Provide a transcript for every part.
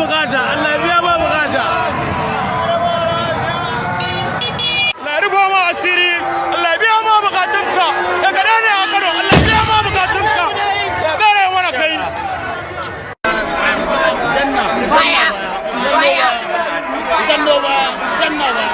bukata, Allah ya biya ma bukata. Allah ya rufa ma asiri, Allah ya biya ma bukatunka. Ya kada ne a Kano, Allah ya biya ma bukatunka. Ya kare mana kai. Baya baya. Danno ba, danna ba.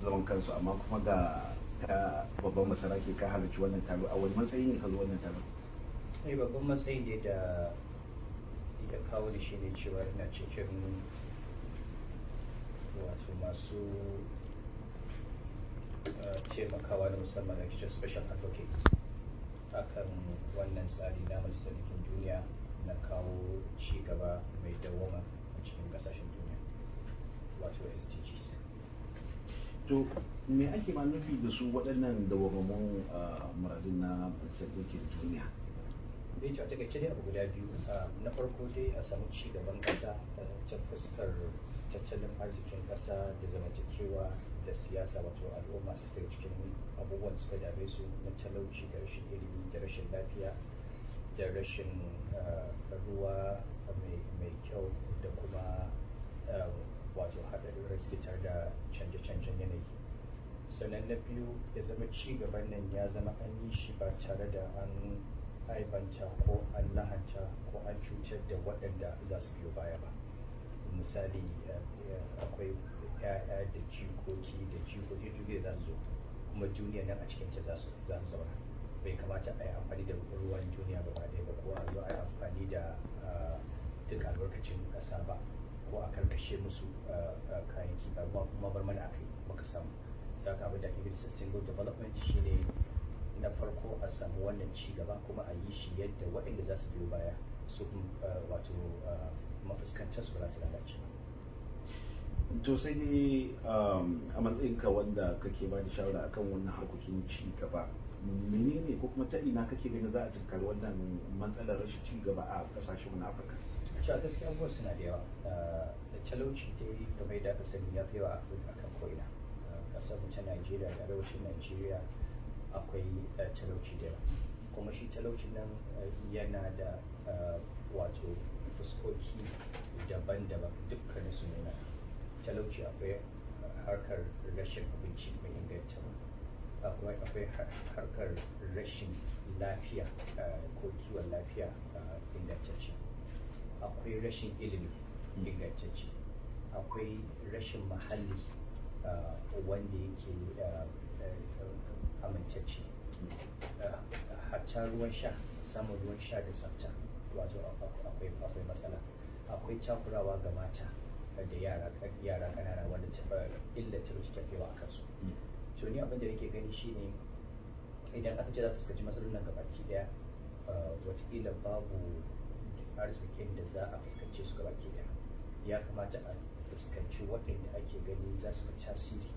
Zaman kansu, amma kuma ga ta babban masaraki ka halarci wannan taro. A wani matsayi ne ka zo wannan taro? Ai babban matsayin da ya kawo da shi ne cewa ina cikin wato masu taimakawa na musamman da ake special advocates akan wannan tsari na Majalisar Ɗinkin Duniya na kawo ci gaba mai dawwama a cikin ƙasashen duniya, wato SDGs. To, me ake ma nufi da su waɗannan dawwammamun muradun na Majalisar Ɗinkin Duniya? Bai a takaice dai abu guda biyu. Na farko dai a samu ci gaban ƙasa ta fuskar tattalin arzikin ƙasa da zamantakewa da siyasa, wato al'umma su fita cikin abubuwan da suka dame su na talauci da rashin ilimi da rashin lafiya da rashin ruwa mai kyau da kuma wato haɗarin suke tare da canje-canjen yanayi. Sannan na biyu, ya zama ci gaban nan ya zama an yi shi ba tare da an aibanta ko an lahanta ko an cutar da waɗanda za su biyo baya ba. Misali, akwai 'ya'ya da jikoki da jikoki jikoki da za su zo, kuma duniya nan a cikinta za su zauna. Bai kamata a yi amfani da ruwan duniya gaba ɗaya ba, ko a zo a yi amfani da duk albarkacin ƙasa ba, ko a karkashe musu kayan kifa ba kuma bar mana akai muka samu. Saka abin da ake kira sustainable development shine na farko a samu wannan ci gaba, kuma a yi shi yadda waɗanda za su biyo baya su wato mafuskantar su ba za ta lalace ba. To, sai dai a matsayinka wanda kake ba da shawara akan wannan harkokin ci gaba, menene ko kuma ta ina kake ganin za a tunkari wannan matsalar rashin ci gaba a kasashen na Afirka? Cewa gaskiya abubuwan suna da yawa. Da talauci dai, kamar yadda aka sani, ya fi yawa a Afirka akan ko'ina. Ƙasar mu ta Najeriya da arewacin Najeriya akwai talauci da yawa, kuma shi talaucin nan yana da wato fuskoki daban-daban, dukkanin su nuna talauci. Akwai harkar rashin abinci mai inganta, akwai harkar rashin lafiya ko kiwon lafiya ingantacce, akwai rashin ilimi ingantacce, akwai rashin muhalli wanda yake amintacce, hatta ruwan sha, samun ruwan sha da tsafta, wato akwai matsala. Akwai takurawa ga mata da yara ƙanana wanda illa talauci ta yawa a kansu. To, ni abin da nake gani shine idan aka ce za a fuskanci matsalolin nan gabaki daya, watakila babu arzikin da za a fuskance su gabaki daya. Ya kamata a fuskanci waɗanda ake gani za su fi tasiri,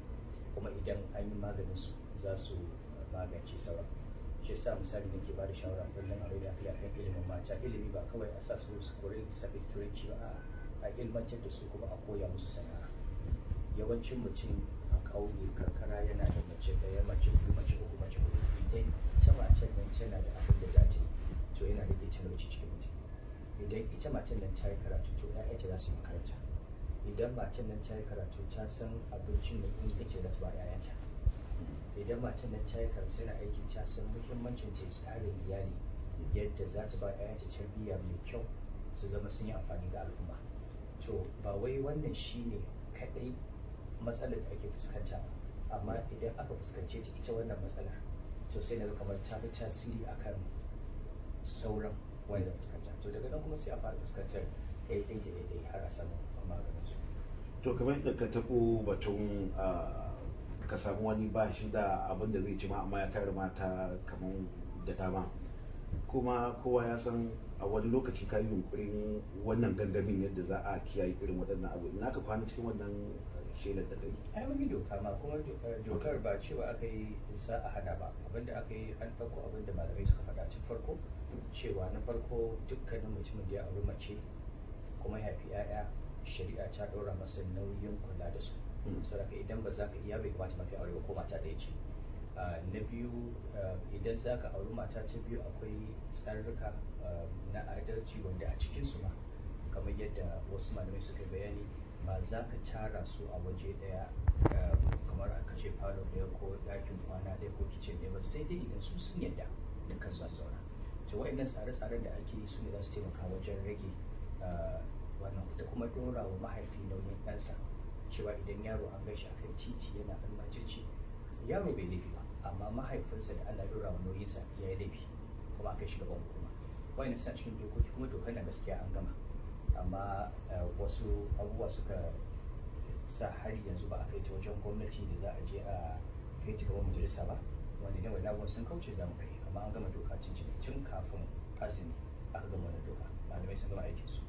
kuma idan an yi maganin su za su magance sauran. Shi yasa misali nake ba da shawara kullum a da hankali akan ilimin mata. Ilimi ba kawai a sa su su koyi lissafi, Turanci ba, a'a. A ilmantar da su kuma a koya musu sana'a. Yawancin mutum a ƙauye, karkara, yana da mace ɗaya, mace biyu, mace uku, mace huɗu. Idan ita macen nan tana da abin da za ta yi, to yana rage talauci cikin mutum. Idan ita macen nan ta yi karatu, to 'ya'yanta za su yi makaranta. Idan macen nan ta yi karatu, ta san abincin mai inganci da za ta ba 'ya'yanta. Idan macen nan ta yi karatu, tana aiki, ta san muhimmancin ta tsarin iyali, yadda za ta ba 'ya'yanta tarbiyya mai kyau su zama sun yi amfani ga al'umma. To ba wai wannan shine kaɗai matsalar da ake fuskanta ba, amma idan aka fuskance ta, ita wannan matsalar, to sai na ga kamar ta fi tasiri akan sauran wanda fuskanta. To daga nan kuma sai a fara fuskantar ɗaiɗai da ɗaiɗai har a samu maganin su. To kamar yadda ka taɓo batun ka samu wani ba shi da abin da zai ci ma, amma ya tara mata kamar da dama, kuma kowa ya san a wani lokaci ka yi yunkurin wannan gangamin yadda za a kiyaye irin waɗannan abu. Ina ka kwana cikin wannan shelar da kai? Ai mun yi doka ma kuma. Dokar ba cewa aka yi za a hana ba. Abinda aka yi, an ɗauko abinda malamai suka faɗa tun farko, cewa na farko, dukkanin mutumin da ya auri mace kuma ya haifi 'ya'ya, shari'a ta ɗora masa nauyin kula da su. Saboda idan ba za ka iya, bai kamata ma kai aure ba, ko mata ɗaya ce. Na biyu, idan za ka auri mata ta biyu, akwai tsarurruka na adalci wanda a cikinsu ma, kamar yadda wasu malamai suka yi bayani, ba za ka tara su a waje ɗaya, kamar a kashe falo ɗaya ko ɗakin kwana ɗaya ko kicin ɗaya ba, sai dai idan su sun yadda da kan su zauna. To wa'annan tsare-tsaren da ake yi su ne za su taimaka wajen rage wannan, da kuma ɗora wa mahaifi nauyin ɗansa, cewa idan yaro an gan shi akan titi yana almajirci, yaro bai laifi ba, amma mahaifinsa da Allah ɗora wa nauyinsa ya yi laifi, kuma aka shi gaban hukuma. Wa'annan suna cikin dokoki, kuma dokar na gaskiya an gama, amma wasu abubuwa suka sa har yanzu ba a kai ta wajen gwamnati da za a je a kai ta gaban majalisa ba, wanda idan wani abubuwan sun kauce za mu kai. Amma an gama doka tun kafin azumi aka gama wannan doka, malamai sun gama aikin su.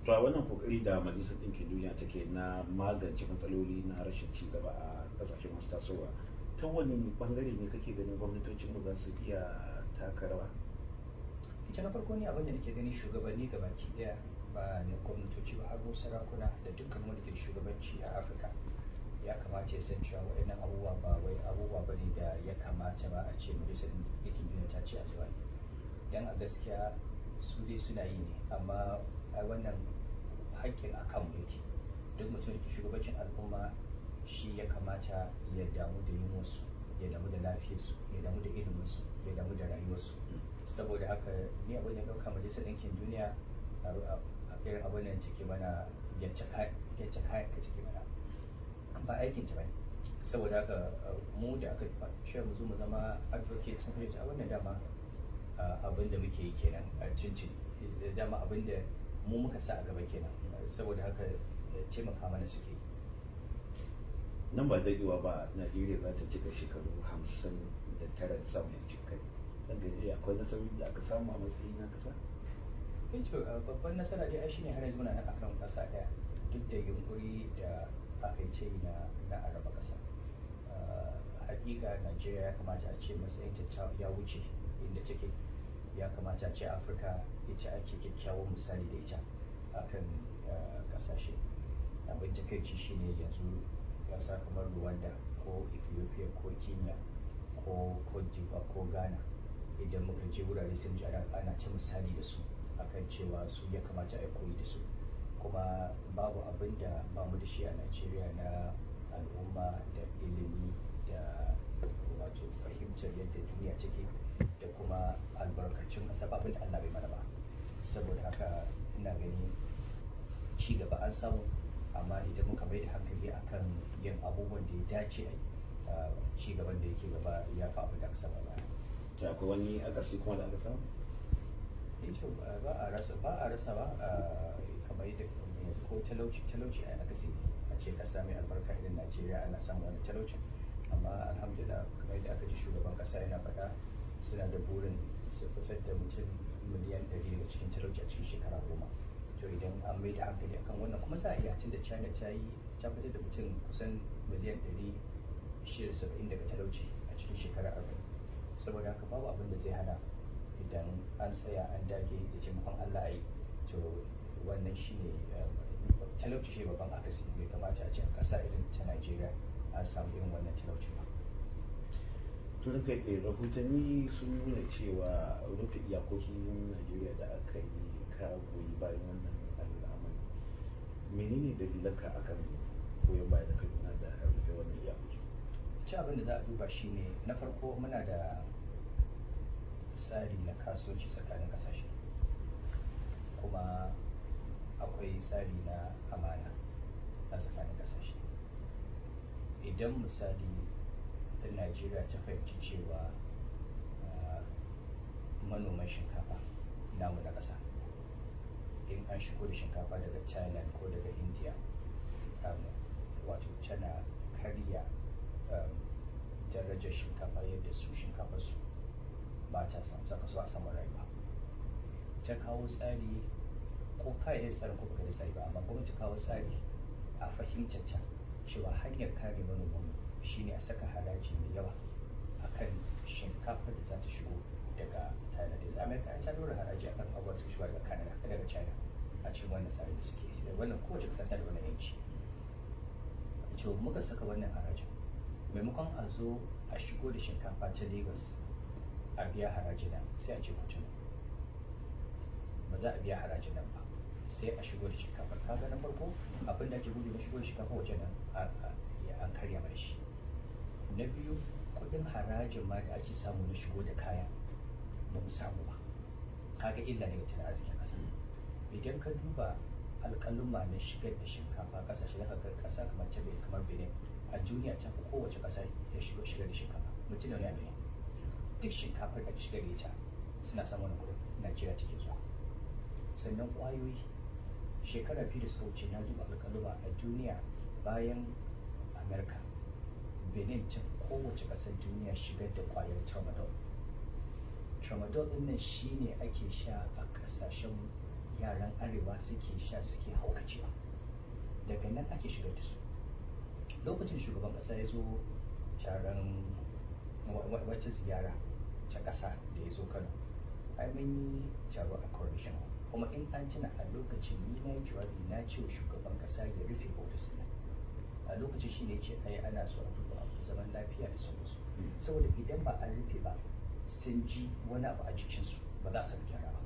To a wannan kokari da Majalisar Ɗinkin Duniya take na magance matsaloli na rashin ci gaba a ƙasashe masu tasowa, ta wani bangare ne kake ganin gwamnatocin mu za su iya taka rawa? Ita na farko ne, abin da nake gani, shugabanni gabaki daya, ba na gwamnatoci ba, har sarakuna da dukkan wanda ke shugabanci a Afirka, ya kamata ya san cewa waɗannan abubuwa ba wai abubuwa bane da ya kamata ba a ce Majalisar Ɗinkin Duniya ta ce a zuwa yi. Dan a gaskiya su dai suna yi ne, amma ai wannan haƙƙin a kanmu yake. Duk mutum da ke shugabancin al'umma, shi ya kamata ya damu da yunwarsu, ya damu da lafiyarsu, ya damu da iliminsu, ya damu da rayuwarsu. Saboda haka ni abin da ɗauka, Majalisar Ɗinkin Duniya a irin abin da take mana, gyacce kayan ka take mana, ba aikin ta bane. Saboda haka mu da aka ce mu zo mu zama advocates, sun fahimci a wannan dama abin da muke yi kenan a cincin dama, abin da mu muka sa a gaba kenan. Saboda haka taimaka mana suke yi. Nan ba daɗewa ba Najeriya za ta cika shekaru 59 da samun yancin kai. Dangane akwai nasarori da aka samu a matsayin na kasa? Eh, to babban nasara dai ai shine har yanzu muna nan akan ƙasa ɗaya, duk da yunkuri da aka yi ce na araba ƙasa. Hakika Najeriya ya kamata a ce matsayin ta ya wuce inda take. Ya kamata a ce Afirka ita ake kyakkyawan misali da ita akan ƙasashe. Abin takaici shine yanzu ƙasa kamar Rwanda ko Ethiopia ko Kenya ko Cote d'Ivoire ko Ghana, idan muka je wurare sai mu ji ana ta misali da su akan cewa su ya kamata a yi koyi da su. Kuma babu abin da ba mu da shi a Najeriya na al'umma da ilimi da wato fahimtar yadda duniya take da kuma albarkacin ƙasa, ba abin da Allah bai mana ba. Saboda haka ina gani ci gaba an samu, amma idan muka mai da hankali akan yin abubuwan da ya dace a yi, ci gaban da yake gaba ya fi abin da aka samu a baya. Ya akwai wani akasi kuma da aka samu? Eh, to ba a rasa ba, kamar yadda yanzu ko talauci, talauci ai akasi ne. A ce kasa mai albarka irin Najeriya ana samun wani talauci, amma alhamdulillah, kamar yadda aka ji shugaban kasa yana faɗa, suna da burin su fitar da mutum miliyan 100 daga cikin talauci a cikin shekara 10. To idan an mai da hankali akan wannan kuma za a iya, tun da China ta yi, ta fitar da mutum kusan miliyan 670 daga talauci a cikin shekara 40. Saboda haka babu abin da zai hana idan an tsaya an dage da taimakon Allah a yi. To wannan Wannan shine talauci shi babban akasi. Bai kamata a ce a ƙasa irin ta Najeriya a samu irin wannan talauci ba. To da kai, rahotanni sun nuna cewa rufe iyakokin Najeriya da aka yi, ka goyi bayan wannan al'amari. Menene dalilanka akan goyon baya da ka nuna da rufe wannan iyakokin? Ci abin da za a duba shine, na farko muna da tsari na kasuwanci tsakanin kasashe, kuma akwai tsari na amana a tsakanin kasashe. Idan misali Najeriya ta fahimci cewa manoman shinkafa namu na ƙasa, in an shigo da shinkafa daga Thailand ko daga India, wato tana karya darajar shinkafa yadda su shinkafar su ba ta samu saka so a saman rayuwa, ta kawo tsari, ko ka yarda da tsarin ko baka da tsari ba, amma gwamnati kawo tsari a fahimtar ta cewa hanyar kare manoman shine a saka haraji mai yawa akan shinkafar da za ta shigo daga Thailand. Yanzu America ta dora haraji akan abubuwa suka shigo daga Canada, daga China, a cikin wannan tsarin da suke wannan. Kowace kasa ta da wannan yanci. To muka saka wannan harajin, maimakon a zo a shigo da shinkafa ta Lagos a biya harajin nan, sai a ce Kwatano ba za a biya harajin nan ba, sai a shigo da shinkafar. Kaga na farko abin da ake gudu na shigo da shinkafa waje nan an karya mana shi. Na biyu, kudin harajin ma da ake samu na shigo da kaya ba mu samu ba. Kaga illa ne ga tattalin arzikin ƙasa. Idan ka duba alƙaluma na shigar da shinkafa ƙasashe, zaka ga ƙasa kamar ta kamar Benin a duniya ta fi kowace ƙasa ya shigar da shinkafa. Mutum ne a Benin, duk shinkafar da ake shigar da ita suna samun wani kuɗin, Najeriya take zuwa. Sannan ƙwayoyi, shekara 2 da suka wuce na duba alƙaluma a duniya, bayan America, Benin ta fi kowace ƙasar duniya shigar da ƙwayar tramadol. Tramadol ɗin nan shine ake sha a ƙasashen yaran arewa suke sha suke haukacewa. Daga nan ake shigar da su. Lokacin shugaban ƙasa ya zo taron wata ziyara ta ƙasa da ya zo Kano, ai mun yi taro a Coronation Hall. Kuma in an tuna, a lokacin ni na yi jawabi, na ce wa shugaban ƙasa ya rufe borders ɗin. A lokacin shi ne ya ce ai ana so a duba abu zaman lafiya da sauransu, saboda idan ba an rufe ba sun ji wani abu a jikinsu, ba za su gyara ba.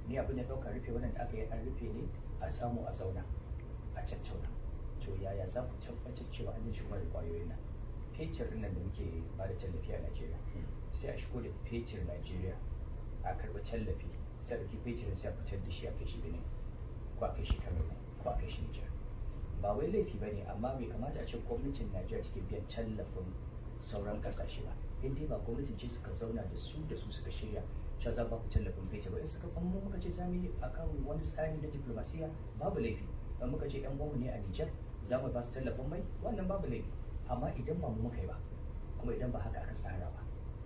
Ni abin da ɗauka, rufe wannan da aka yi, an rufe ne a samu a zauna a tattauna. To yaya za ku tabbatar cewa an shigo da kwayoyin nan? Fetur nan da muke ba da tallafi a Najeriya, sai a shigo da fetur Najeriya, a karɓi tallafi, sai a ɗauki fetur sai a fitar da shi a kai shi Benin ko a kai shi Cameroon ko a kai shi Niger. Ba wai laifi ba ne, amma bai kamata a ce gwamnatin Najeriya take biyan tallafin sauran ƙasashe ba, in dai ba gwamnatin ce suka zauna da su suka shirya cewa za ba ku tallafin fetur ba. In suka kuma muka ce za mu yi akan wani tsari na diplomasiya, babu laifi. In muka ce yan uwanmu ne a Niger, za mu ba su tallafin mai, wannan babu laifi. Amma idan ba mu muka yi ba, kuma idan ba haka aka tsara ba,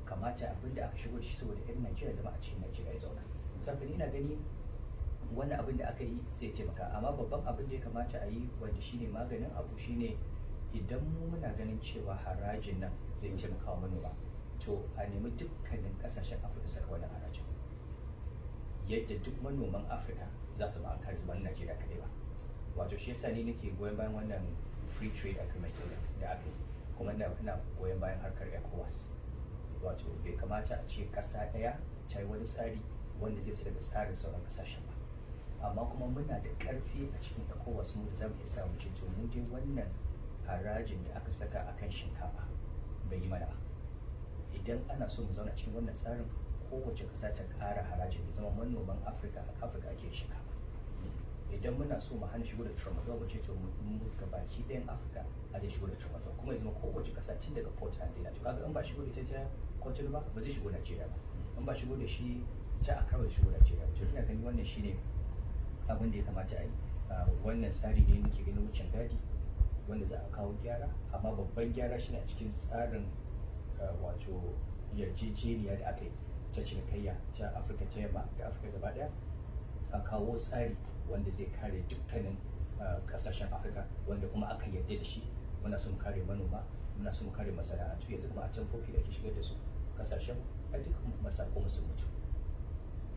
kamata abin da aka shigo da shi saboda yan Najeriya zama a cikin Najeriya ya zauna. Saboda ina gani wannan abin da aka yi zai taimaka. Amma babban abin da ya kamata a yi, wanda shine maganin abu, shine idan mu muna ganin cewa harajin nan zai taimaka wa manoma, to a nemi dukkanin kasashen Afirka saka wannan harajin, yadda duk manoman Afirka za su ba an kare ba na Najeriya kaɗai ba. Wato shi yasa ni nake goyon bayan wannan free trade agreement da aka yi, kuma ina goyon bayan harkar ECOWAS. Wato bai kamata a ce ƙasa ɗaya ta yi wani tsari wanda zai fita daga tsarin sauran ƙasashen ba. Amma kuma muna da ƙarfi a cikin ECOWAS mu da za mu iya tsaya mu ce, to mu dai wannan harajin da aka saka akan shinkafa bai yi mana ba. Idan ana so mu zauna cikin wannan tsarin, kowace ƙasa ta ƙara harajin, ya zama manoman Afirka, a Afirka ake shinkafa. Idan muna so mu hana shigo da tramadol, mu ce to mu ga baki ɗayan Afirka a zai shigo da tramadol, kuma ya zama kowace ƙasa tun daga port and daina. To kaga in ba shigo da ita ta Cotonou ba, ba zai shigo Najeriya ba. In ba shigo da shi ta Accra ba, zai shigo Najeriya ba. To ina gani wannan shine abin da ya kamata a yi. Wannan tsari ne nake ganin wucin gadi wanda za a kawo gyara, amma babban gyara shine a cikin tsarin wato yarjejeniya da aka yi ta cinikayya ta Afirka ta Yamma da Afirka gaba daya, a kawo tsari wanda zai kare dukkanin kasashen Afirka, wanda kuma aka yarda da shi. Muna so mu kare manoma, muna so mu kare masana'antu. Yanzu kuma a can fofi da ake shigar da su kasashen a duk masako sun mutu.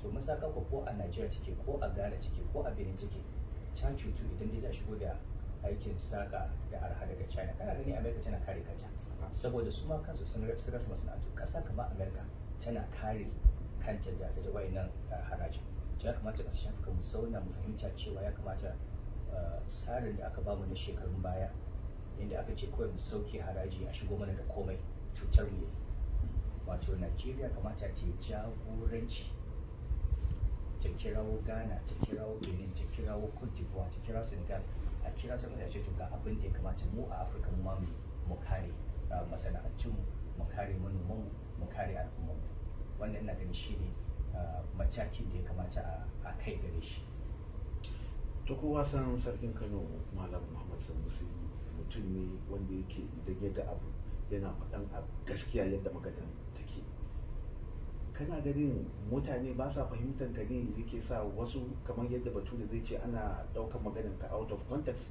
To masaka ko a Najeriya take, ko a Ghana take, ko a Benin take. Ta cutu idan dai za a shigo da aikin saka da arha daga China. Kana gani America tana kare kanta, saboda su ma kansu sun rasa masana'antu. Ƙasa kamar America tana kare kanta da wayannan harajin. To ya kamata ƙasashen Afirka mu zauna mu fahimta cewa ya kamata tsarin da aka bamu na shekarun baya, inda aka ce kawai mu sauke haraji a shigo mana da komai, cutar mu yayi. Wato Najeriya kamata ta yi jagoranci, ta kirawo Ghana, ta kirawo Benin, ta kirawo Cote d'Ivoire, ta kira Senegal, a kira su a ce to ga abin da ya kamata mu a Afirka mu ma mu kare masana'antunmu, mu kare manomanmu, mu kare al'ummarmu. Wannan ina ganin shine matakin da ya kamata a kai gare shi. To, kowa san Sarkin Kano Malam Muhammad Sanusi mutum ne wanda yake idan ya ga abu yana faɗan abu gaskiya yadda maganan take. Kana ganin mutane ba sa fahimtar ka ne yake sa wasu, kamar yadda Bature zai ce ana ɗaukar maganan ka out of context,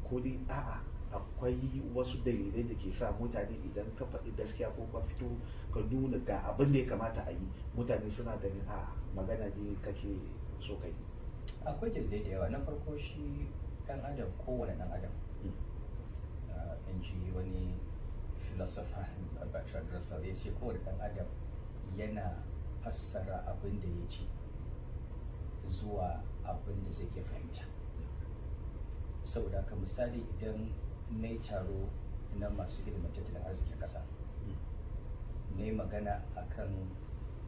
ko dai a'a, akwai wasu dalilai da ke sa mutane idan ka faɗi gaskiya ko ka fito ka nuna ga abin da ya kamata a yi, mutane suna ganin a magana ne kake so kai? Akwai dalilai da yawa. Na farko, shi dan adam, kowane dan adam, in ji wani philosopher Bertrand Russell, ya ce kowane dan adam yana fassara abin da ya ci zuwa abin da zai iya fahimta. Saboda haka, misali, idan na yi taro na masu ilimin tattalin arzikin ƙasa, na yi magana akan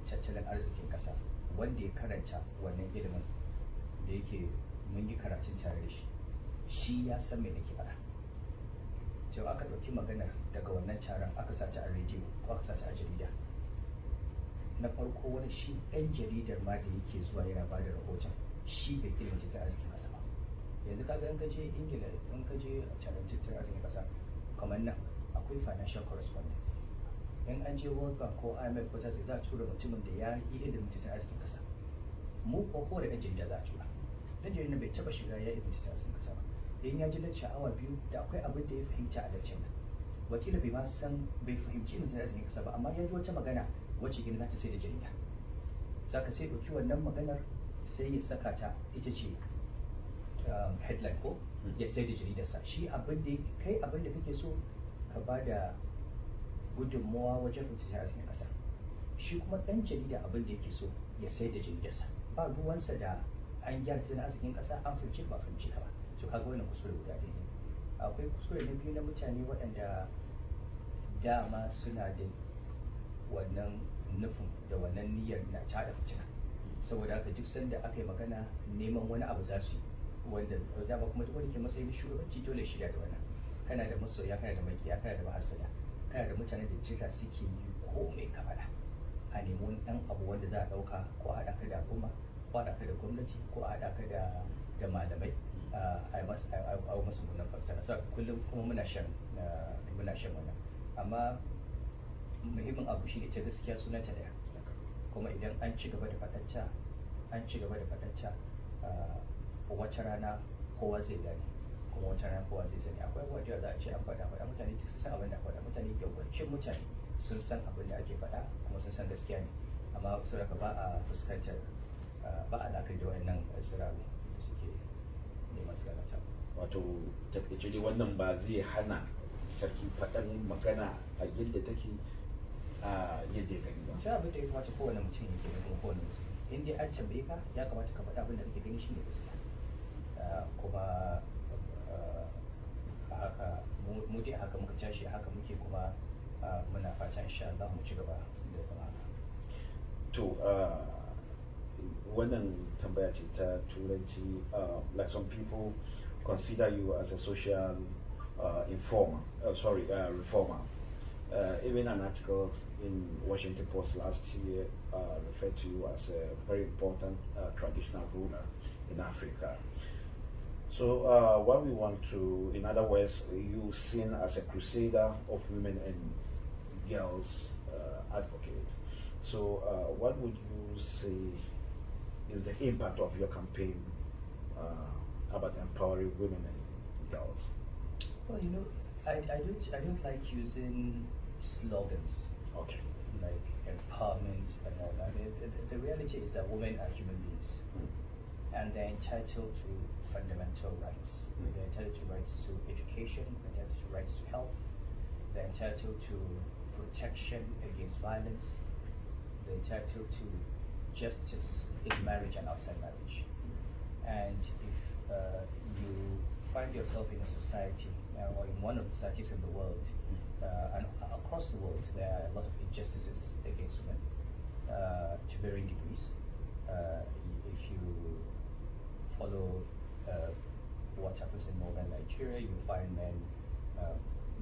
tattalin arzikin ƙasa, wanda ya karanta wannan ilimin da yake mun yi karatun tare da shi, shi ya san me nake faɗa. To aka ɗauki maganar daga wannan taron aka sa ta a rediyo ko aka sa ta a jarida, na farko wani shi ɗan jaridar ma da yake zuwa yana ba da rahoton, shi bai ilimin tattalin arzikin ƙasa ba. Yanzu kaga in ka je Ingila, in ka je taron tattalin arzikin ƙasa kamar nan, akwai financial correspondence. In an je World Bank ko IMF ko tasi, za a tura mutumin da ya yi ilimin tattalin arzikin ƙasa. Mu ko kowane ɗan jarida za a tura. Ɗan jarida bai taɓa shiga ya ilimin tattalin arzikin ƙasa ba. In ya ji lacca awa 2, da akwai abin da ya fahimta a laccan nan. Wakila bai ma san, bai fahimci ilimin tattalin arzikin ƙasa ba, amma ya ji wata magana wacce gini za ta sai da jarida, za ka sai ɗauki wannan maganar sai ya saka ta ita ce headline ko ya sai da jaridarsa. Shi abin da kai, abin da kake so ka ba da gudunmawa wajen tattalin arzikin ƙasa, shi kuma ɗan jarida abin da yake so ya sai da jaridarsa. Ba ruwansa da an gyara tattalin arzikin ƙasa, an fahimci ba fahimci ka ba. To kaga wannan kuskure guda ɗaya ne. Akwai kuskure na biyu na mutane waɗanda dama suna da wannan nufin da wannan niyyar na tada fitina. Saboda haka duk sanda aka yi magana, neman wani abu za su yi, wanda dama kuma duk wanda ke matsayin shugabanci dole shirya da wannan. Kana da masoya, kana da makiya, kana da mahassada, kana da mutane da jira suke yi ko mai ka faɗa a nemi wani ɗan abu wanda za a ɗauka, ko a haɗa ka da al'umma, ko a haɗa ka da gwamnati, ko a haɗa ka da malamai, a yi masu mummunan fassara. So kullum kuma muna shan wannan. Amma muhimmin abu shine ita gaskiya sunanta ɗaya, kuma idan an ci gaba da faɗarta, an ci gaba da faɗarta, wata rana kowa zai gane, kuma wata rana kowa zai sani. Akwai abubuwa da za a ce an faɗa faɗa, mutane duk sun san abin da aka faɗa. Mutane, yawancin mutane sun san abin da ake faɗa kuma sun san gaskiya ne, amma saboda ba a fuskantar, ba a la'akari da wayannan tsiraru da suke neman su lalata. Wato takaice dai, wannan ba zai hana sarki faɗan magana a yadda take, a yadda ya gani ba. Shi abin da ya kamata kowane mutum yake da kuma kowane musulmi, in dai an tambaye ka, ya kamata ka faɗa abin da kake gani shine gaskiya. Kuma a haka mu dai haka muka tashi, haka muke, kuma muna fata insha Allah mu ci gaba da zama haka. To, wannan tambaya ce ta Turanci. Like some people consider you as a social informer, sorry, reformer. Even an article in Washington Post last year referred to you as a very important traditional ruler in Africa. So what we want to, in other words, you seen as a crusader of women and girls advocate. So what would you say is the impact of your campaign about empowering women and girls? Well, I don't like using slogans like empowerment and all that. The reality is that women are human beings. And they're entitled to fundamental rights. They're entitled to rights to education, they're entitled to rights to health, they're entitled to protection against violence, they're entitled to justice in marriage and outside marriage. And if you find yourself in a society, or in one of the societies in the world, and across the world, there are a lot of injustices against women to varying degrees. If you follow what happens in northern Nigeria, you find men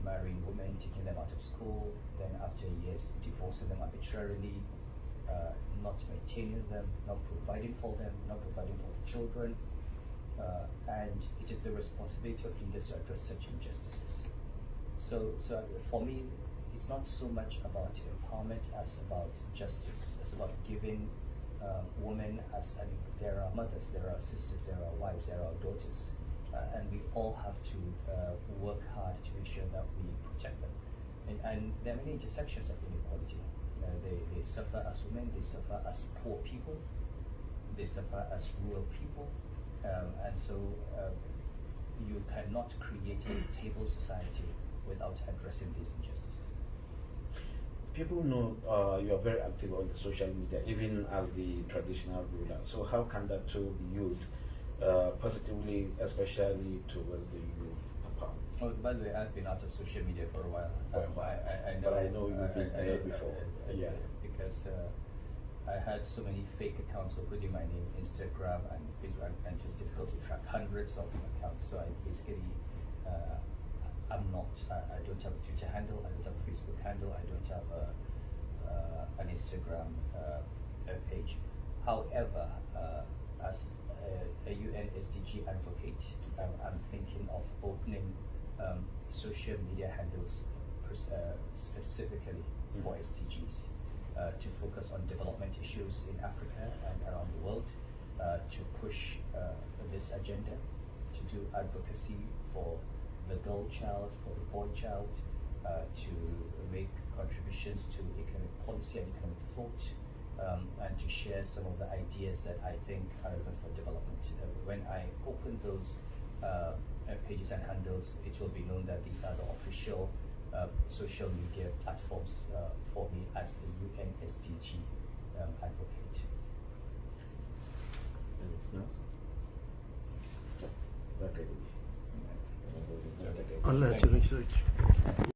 marrying women, taking them out of school, then after years divorcing them arbitrarily, not maintaining them, not providing for them, not providing for the children. And it is the responsibility of leaders to address such injustices. So for me, it's not so much about empowerment as about justice. It's about giving women as, I mean, there are mothers, there are sisters, there are wives, there are daughters, and we all have to work hard to make sure that we protect them. And there are many intersections of inequality. They suffer as women, they suffer as poor people, they suffer as rural people, and so you cannot create a stable society without addressing these injustices. People know you are very active on the social media, even as the traditional ruler. So how can that tool be used positively, especially towards the youth empowerment? Oh, by the way, I've been out of social media for a while. For a while. I But know, I know you've been I there know, before. Yeah. Because I had so many fake accounts open my name, Instagram and Facebook, and it was difficult to track hundreds of accounts. So I basically, I'm not, I don't have a Twitter handle, I don't have a Facebook handle, I don't have an Instagram page. However, as a UN SDG advocate, I'm thinking of opening social media handles specifically for SDGs, to focus on development issues in Africa and around the world, to push this agenda, to do advocacy for the girl child, for the boy child, to make contributions to economic policy and economic thought, and to share some of the ideas that I think are relevant for development. When I open those pages and handles, it will be known that these are the official social media platforms for me as a UN SDG advocate. Anything else? Okay. Allah ya taimaki sarki.